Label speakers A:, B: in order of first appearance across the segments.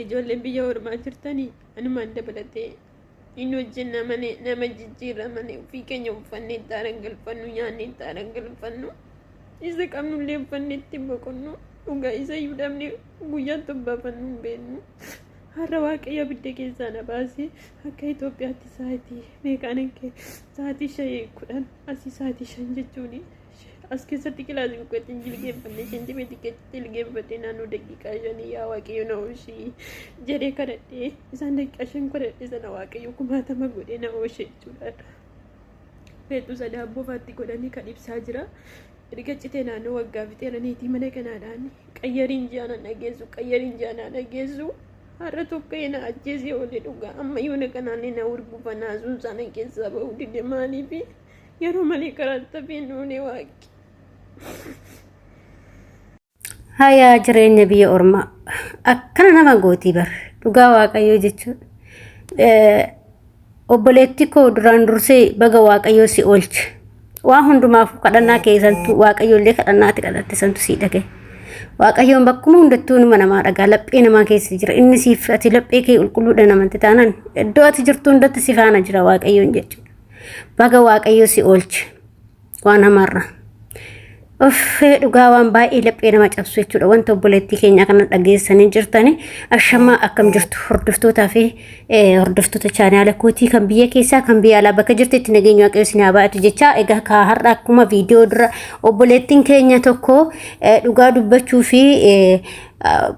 A: Ijoolleen biyya ormaa jirtanii anumaan dabalatee hin hojjenna malee, nama jijjiirra malee, ofii keenya uffannee itti arangalfannu, nyaannee itti arangalfannu, isa qabnullee uffannee itti boqonnu, dhugaa isa iyyuu dhabne guyyaa torbaafannu hin beeknu. Har'a Waaqayyo abidda keessaa na baase. Akka Itoophiyaatti sa'aatii meeqaan kee? Sa'aatii 5:10, asii sa'aatii 5 jechuuni. As keessatti kilaasii keessatti hin jilgeenfanne, shinti beetii keessatti jilgeenfadhe. Naannoo daqiiqaa 5 "Yaa Waaqayyo, na oolchi" jedhee kadhadhee, isaan daqiiqaa 5 kadhadhe sana Waaqayyo kumaatama godhee na oolche jechuudha. Feetuusa daabboo faatti godhanii kan ibsaa jira. Erga citee naannoo waggaa fixeera. Niitii mana kanaadhaan qayyariin ji'a na dhageessu, qayyariin ji'a na dhageessu. Har'a tokko na ajjeesee oole dhugaa. Amma yoona kanaan na urgufa, naasuun sana keessaa bahuu dide. Maaliifi yeroo malee karaa tafeen oole waaqi.
B: Hayaa, jireenya biyya ormaa akkana nama gootii bar, dhugaa Waaqayyoo jechuudha. Obboleetti koo, duraan dursee baga Waaqayyoo si oolche. Waa hundumaafuu kadhannaa keessantu, Waaqayyo illee kadhannaati kadhatte santu sii dhagaye. Waaqayyoon bakkuma hundattuu numa namaa dhagaa, laphee namaa keessa jira. Inni siif ati laphee kee qulqulluudha namatti taanaan iddoo ati jirtu hundatti si faana jira Waaqayyoon jechuudha. Baga Waaqayyoo si oolche waan hamaarra. Uffee, dhugaa waan baay'ee laphee nama cabsu jechuudha. Wanta obboleettii keenya kana dhageessanii jirtani. Ashamaa, akkam jirtu hordoftootaa fi hordoftoota chaanaala kootii kan biyya keessaa, kan biyya alaa, bakka jirtutti nageenya Waaqayyo isin haa baay'atu jecha. Egaa ka har'a akkuma viidiyoo dura obboleettiin keenya tokko dhugaa dubbachuu fi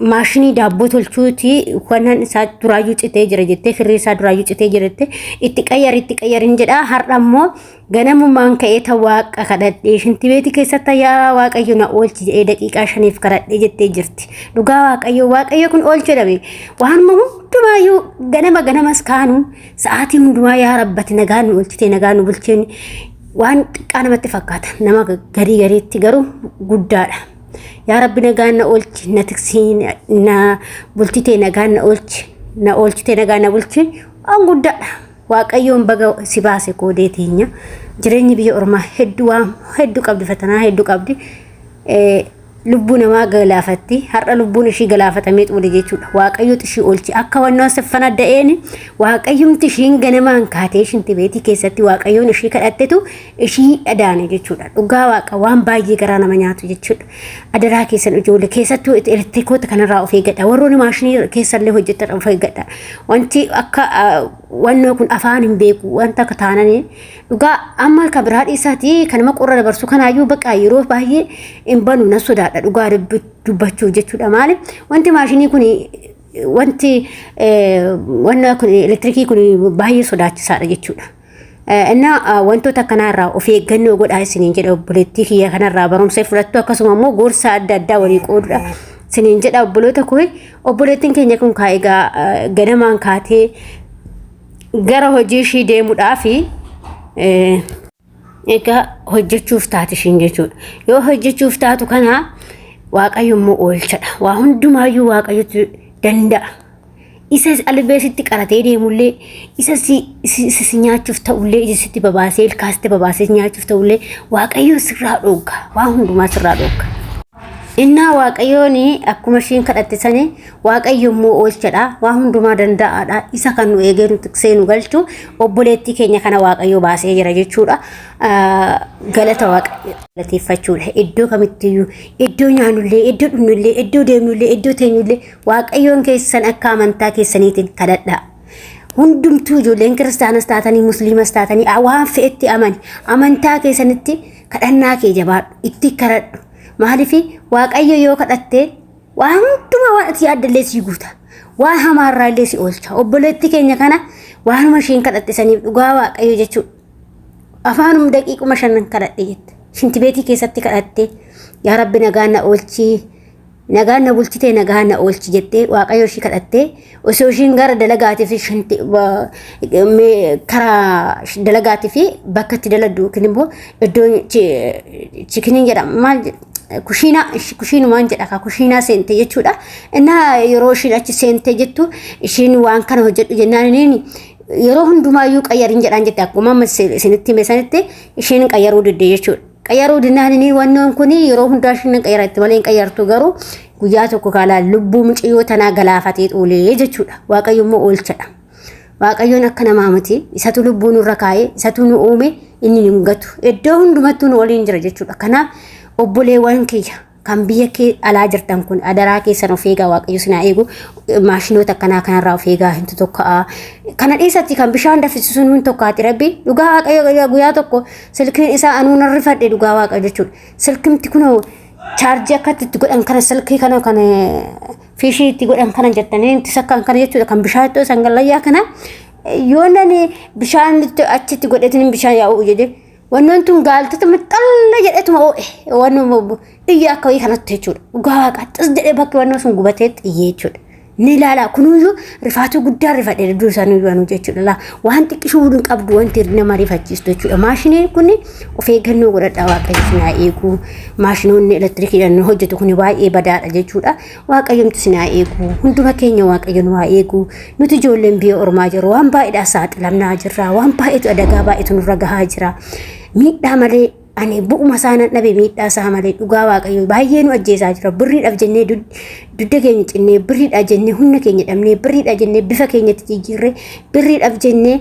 B: maashinii daabboo tolchuuti uffannaan isaa duraayyuu citee jira jettee, kirrii isaa duraayyuu citee jira jettee, itti qayyari itti qayyarin jedha. Har'a immoo ganamumaan ka'ee ta Waaqa kadhadhee, shintibeetii keessatti "Yaa Waaqayyo, na oolchi" jedhee daqiiqaa 5f kadhadhee jettee jirti. Dhugaa Waaqayyo, Waaqayyo kun oolchuu dhabe. Waanuma hundumaayyuu ganama ganamas kaanu sa'aatii hundumaa "Yaa Rabbati, nagaa nu oolchitee, nagaa nu bulcheen" waan xiqqaa namatti fakkaata. Nama garii gariitti garuu guddaadha. "Yaa Rabbi, nagaan na oolchi, na tiksii, na bulchitee, nagaan na oolchi, na oolchitee, nagaan na bulchi" waan guddaadha. Waaqayyoon baga si baase, koodee teenya. Jireenyi biyya ormaa hedduu waan hedduu qabdi, fatanaa hedduu qabdi. Lubbuu namaa galaafatti. Har'a lubbuun ishii galaafatamee xumure jechuudha. Waaqayyotu ishii oolchi. Akka wannoo siffana da'een Waaqayyumti ishiin ganamaan kaatee shintibeetii keessatti Waaqayyoon ishii kadhattetu ishii dhadaane jechuudha. Dhugaa Waaqa, waan baay'ee garaa nama nyaatu jechuudha. Adaraa keessan ijoollee, keessattuu elektirikoota kanarraa of eeggadha. Warroonni maashinii keessallee hojjetan of eeggadha. Wanti akka wannoo kun afaan hin beeku wanta akka taananii, dhugaa amma kan biraa dhiisaati, kanuma qorra dabarsu kanaayyuu bakka yeroo baay'ee hin banu, na sodaadha dhugaa dubbachuuf jechuudha. Maali, wanti maashinii kun, wanti wanna kun elektirikii kun baay'ee sodaachisaadha jechuudha. Innaa wantoota akkanaa of eeggannoo godhaa isiniin jedha. Obboleettii kiyya kanarraa barumsa fudhattu, akkasuma immoo gorsa adda addaa walii qoodudha isiniin jedha, obboloota koo. Obboleettiin keenya kun kaa egaa ganamaan kaatee gara hojii ishii deemuudhaafi egaa hojjechuuf taate ishiin jechuudha. Yoo hojjechuuf taatu kana Waaqayyo immoo oolchadha. Waa hundumaayyuu Waaqayyotu danda'a. Isa albee sitti qaratee deemullee, isa si nyaachuuf ta'ullee, ija sitti babaasee, ilkaa sitti babaasee nyaachuuf ta'ullee, Waaqayyo sirraa dhoogga. Waa hundumaa sirraa dhoogga. Innaa Waaqayyoon akkuma ishiin kadhatte sani, Waaqayyo immoo oolchadha. Waa hundumaa danda'aadha. Isa kan nu eegee, nu tiksee, nu galchu, obboleettii keenya kana Waaqayyo baasee jira jechuudha. Galata Waaqayyo galateeffachuudha. Iddoo kamittiyyuu, iddoo nyaannullee, iddoo dhugnullee, iddoo deemnullee, iddoo teenyullee, Waaqayyoon keessan akka amantaa keessaniitiin kadhadhaa. Hundumtuu ijoolleen kiristaanas taatanii, musliimas taatanii, waan fe'etti amani. Amantaa keessanitti kadhannaa kee jabaadhu. Itti kadhadhu. Maaliif, Waaqayyo yoo kadhatte waan hundumaa, waan ati yaaddallee sii guuta. Waan hamaarraa illee si oolcha. Obboleettii keenya kana waanuma isheen kadhatte saniif, dhugaa Waaqayyo jechuudha. Afaanum daqiiquma 5 kadhadhe jette. Shintibeetii keessatti kadhatte, "Yaa Rabbi, nagaan na oolchi. Nagaan na bulchitee, nagaan na oolchi" jettee Waaqayyo ishii kadhattee, osoo ishiin gara dalagaatii fi karaa dalagaatii fi bakka itti daladdu yookiin immoo iddoo chikiniin jedhama, maal, kushiinaa, kushiinumaan jedha ka kushiinaa seente jechuudha. Innaa yeroo ishiin achi seente jettu, ishiin waan kana hojjedhu jennaan, inni yeroo hundumaayyuu qayyarin jedhaan jette. Akkuma amma isinitti hime sanitti ishiin qayyaruu didde jechuudha. Qayyaruu dinnaan inni wannoon kun yeroo hundaa ishiin qayyara itti malee hin qayyartu garuu guyyaa tokko kaalaa lubbuu mucayyoo tanaa galaafatee oolee jechuudha. Waaqayyo immoo oolchadha. Waaqayyoon akka namaa miti. Isatu lubbuu nurra kaa'ee, isatu nu uume, inni nu hin gatu. Iddoo hundumattuu nu waliin jira jechuudha. Kanaaf obboleewwan kiyya kan biyya kee alaa jirtan kun adaraa keessan of eegaa waaqayyo sinaa eegu maashinoota akkanaa kanarraa of eegaa hin tokka'a. Kana dhiisatti kan bishaan danfisisu hin tokkaati rabbi dhugaa waaqayyo guyyaa tokko silkiin isaa anuu nan rifadhe dhugaa waaqayyo jechuudha. Silkimti kunoo chaarjii akkatti itti godhan kana silkii kana kan fiishii itti godhan kana jettanii itti sakkaan kana jechuudha kan bishaan ittoo sangallayyaa kana yoo nani bishaan achitti godhetin bishaan yaa'u jedhe wannoon tun gaaltotuma xalla jedhetuma oo'e wannoo iyya akka wayii kanatti jechuudha dhugaa waaqaa xis jedhee bakki wannoo sun gubatee iyyee jechuudha. Ni ilaala kunuyyuu rifaatuu guddaa rifadhe duduu isaanii anuu jechuudha laa waan xiqqishuu hin qabdu wanti nama rifachiistu jechuudha. Maashiniin kun of eeggannoo godhadhaa waaqayyo sinaa eegu maashinoonni elektirikiidhaan hojjetu kun baay'ee badaadha jechuudha. Waaqayyomti sinaa eegu hunduma keenya waaqayyo nu haa eegu nuti ijoolleen biyya ormaa jiru waan baay'eedhaan saaxilamnaa jirra waan baay'eetu adagaa baay'eetu nurra gahaa jira miidhaa malee ani bu'uma isaa nan dhabe miidhaa isaa malee dhugaa waaqayyo baay'ee nu ajjeesaa jira birriidhaaf jennee dugda keenya cinnee birriidhaaf jennee humna keenya dhabnee birriidhaaf jennee bifa keenyatti jijjiirree birriidhaaf jennee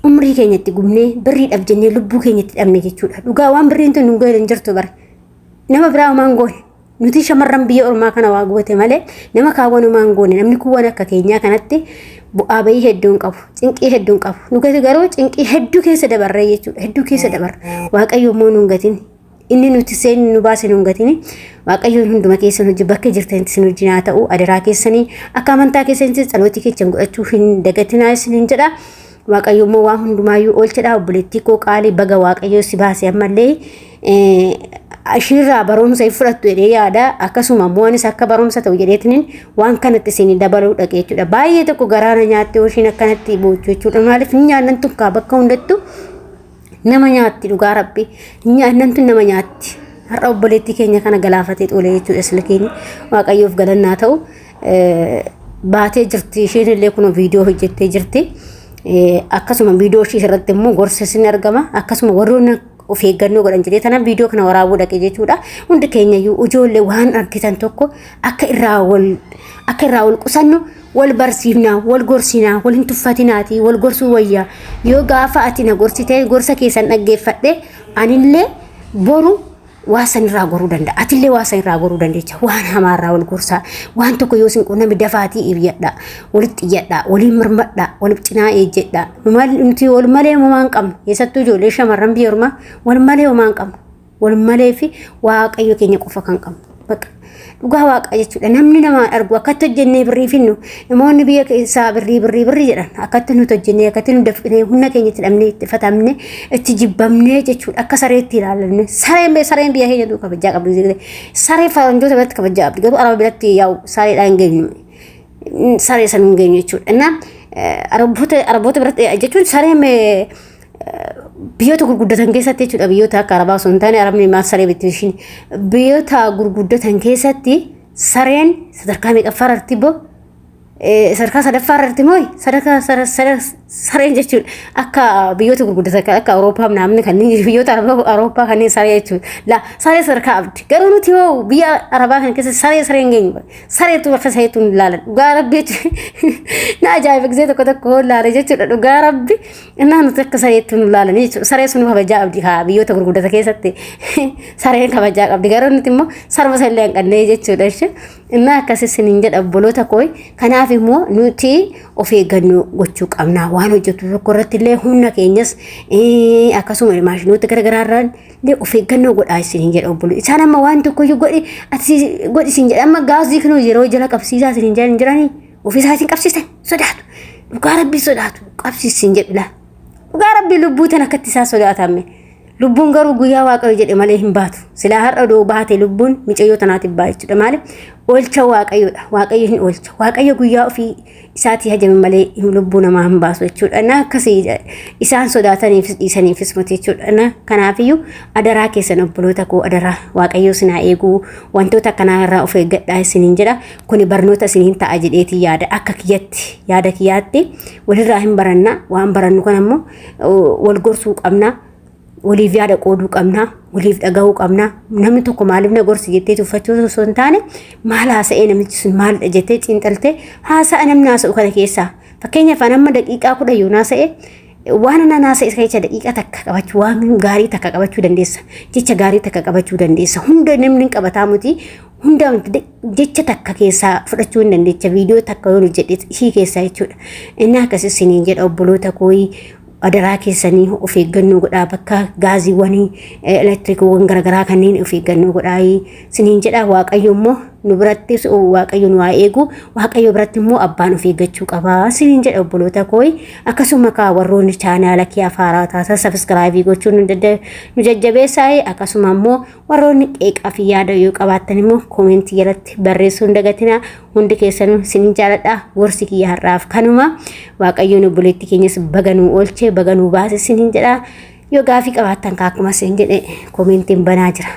B: umrii keenyatti gubnee birriidhaaf jennee lubbuu keenyatti dhabne jechuudha dhugaa waan birriin tun nu goone hin jirtu bara nama biraa homaan goone nuti shamarran biyya ormaa kana waa goote malee nama kaawwan homaan goone namni kuuwwan akka keenyaa kanatti bu'aa bahii hedduu hin qabu cinqii hedduu hin qabu nu gati garuu cinqii hedduu keessa dabarree jechuudha hedduu keessa dabarra waaqayyo immoo nu hin gatin inni nuti seenni nu baase nu hin gatin waaqayyoon hunduma keessan hojii bakka jirtanitti isin wajjin haa ta'u adaraa keessanii akka amantaa keessanitti tsalootii keessan godhachuu hin dagatinaa isiniin jedha. Waaqayyo immoo waan hundumaayyuu oolchadha obboleettii koo qaalii baga waaqayyo si baase ammallee ishiirraa barumsa hin fudhattu jedhee yaada akkasuma immoo anis akka barumsa ta'u jedheetiniin waan kanatti isin dabaluu dhaqe jechuudha baay'ee tokko garaana nyaatte ishiin akkanatti boochu jechuudha maaliif hin nyaannan tun kaa bakka hundattu nama nyaatti dhugaa rabbi hin nyaannan tun nama nyaatti har'a obboleettii keenya kana galaafatee xoole jechuudha sila keenya waaqayyoof galannaa ta'u baatee jirti isheen illee kun viidiyoo hojjettee jirti akkasuma viidiyoo ishii irratti immoo gorsa isin argama akkasuma warroonni of eeggannoo godhan jedhee tana viidiyoo kana waraabuu dhaqe jechuudha hundi keenya iyyuu ijoollee waan argitan tokko akka irraa wal akka irraa wal qusannu wal barsiifnaa wal gorsinaa wal hin tuffatinaati wal gorsuu wayyaa yoo gaafa ati na gorsitee gorsa keessan dhaggeeffadhe anillee boru waa san irraa goruu danda'a. Atillee waa san irraa goruu dandeecha. Waan hamaa irraa wal gorsaa. Waan tokko yoo sin qunname dafaatii iyyadha. Walitti iyyadha. Waliin mirmadha. Wal cinaa eejjedha. Nuti wal malee homaa hin qabnu. Keessattuu ijoollee shamarran biyya ormaa wal malee homaa hin qabnu. Wal malee fi waaqayyo keenya qofa kan qabnu. Bakka dhugaa waaqa jechuudha. Namni nama argu akkatti hojjennee birrii finnu namoonni biyya keessaa birrii birrii birrii jedhan akkatti nuti hojjennee akkatti nu dafqinee humna keenya itti dhabnee itti fatamne itti jibbamnee jechuudha. Akka sareetti ilaalamne sareen sareen biyya keenya duukaa kabajaa qabdi. Saree faranjoota biratti kabajaa qabdi garuu araba biratti yaa'u sareedhaan hin geenyu. Saree san hin geenyu jechuudha. Innaa araboota biratti jechuun sareen biyyoota gurguddatan keessatti jechuudha biyyoota akka arabaa osoo hin taane arabni maal saree bitti ishiin biyyoota gurguddatan keessatti sareen sadarkaa meeqaffaa irratti boo sadarkaa sadaffaa irratti moo sadarkaa sareen jechuudha akka biyyoota gurguddatan kan akka Awurooppaa namni kanneen biyyoota Awurooppaa kanneen saree jechuudha la saree sadarkaa abdi garuu nuti hoo biyya arabaa kana keessa saree sareen geenyu Sareetu bakka sareetu hin laalan. Dhugaa rabbi jechuudha. Na ajaa'iba gisee tokko tokko hoo laale jechuudha. Dhugaa rabbi innaa nuti akka sareetti nu laalan jechuudha. Saree sun kabajaa qabdi haa biyyoota gurguddata keessatti sareen kabajaa qabdi. Garuu nuti immoo sarba sallee hin qabnee jechuudha. Ishee innaa akkasii isiniin jedha obboloota koo. Kanaaf immoo nuti of eeggannoo gochuu qabna. Waan hojjetu tokko irratti illee humna keenyas akkasuma maashinoota garaagaraa irraa illee of eeggannoo godhaa isiniin jedha obbolo. Isaan amma waan tokkoyyuu godhi ati godhi isin jedha amma gaazii kunuu yeroo jala qabsiisaa isiniin jedhan jiranii ofii isaatiin qabsiisan sodaatu. Dhugaa rabbii sodaatu qabsiisin jedhu laa. Dhugaa rabbii lubbuu tan akkatti isaa sodaatame. Lubbuun garuu guyyaa waaqayyo jedhe malee hin baatu. Silaa har'a odoo baate lubbuun micayyoo tanaatiif ba'a jechuudha. Maaliif oolcha waaqayyoodha. Waaqayyo hin oolcha. Waaqayyo guyyaa ofii isaatii hajame malee lubbuu namaa hin baasu jechuudha. Na akkasii isaan sodaataniifis dhiisaniifis miti jechuudha. Na kanaafiyyuu adaraa keessan obboloota koo adaraa waaqayyo isin haa eeguu wantoota akkanaa irraa of eeggadhaa isiniin jedha. Kuni barnoota isiniin ta'a jedheetii yaada akka kiyyatti yaada kiyyaatti walirraa hin baranna waan barannu kana immoo wal gorsuu qabna. Waliif yaada qooduu qabna, waliif dhagahuu qabna. Namni tokko maaliif na gorsi jettee tuffachuu osoo hin taane, maal haasa'ee namichi sun maalidha jettee xiinxaltee haasa'a namni haasa'u kana keessaa. Fakkeenyaaf an amma daqiiqaa 10 yoo haasa'e, waan ana haasa'e keessa daqiiqaa takka qabachuu, waan gaarii takka qabachuu dandeessa. Jecha gaarii takka qabachuu dandeessa. Hunda namni hin qabataa miti. Hunda jecha takka keessaa fudhachuu hin dandeecha. Viidiyoo takka yoo hojjedhe ishii keessaa jechuudha. Inni akkasii isiniin jedha, obboloota kooyi, adaraa keessanii of eeggannoo godhaa. Bakka gaaziiwwanii, elektirikiiwwan garaagaraa kanneen of eeggannoo godhaa isiniin jedha. Waaqayyo immoo nu biratti, Waaqayyo nu haa eegu. Waaqayyo biratti immoo abbaan of eeggachuu qabaa isiniin jedha, obboloota kooyi. Akkasuma kaa warroonni chaanaala kee afaaraa taasisan subscribe gochuun nu jajjabeessaa. Akkasuma immoo warroonni qeeqaa fi yaada yoo qabaattan immoo comment jalatti barreessuu hin dagatinaa. Hundi keessanuu isinin jaaladha. Gorsi kiyya har'aaf kanuma. Waaqayyoon obboleetti keenyas baga nuu oolchee, baga nuu baase isinin jedha. Yoo gaafii qabaattan kaa akkuma isin jedhe commentiin banaa jira.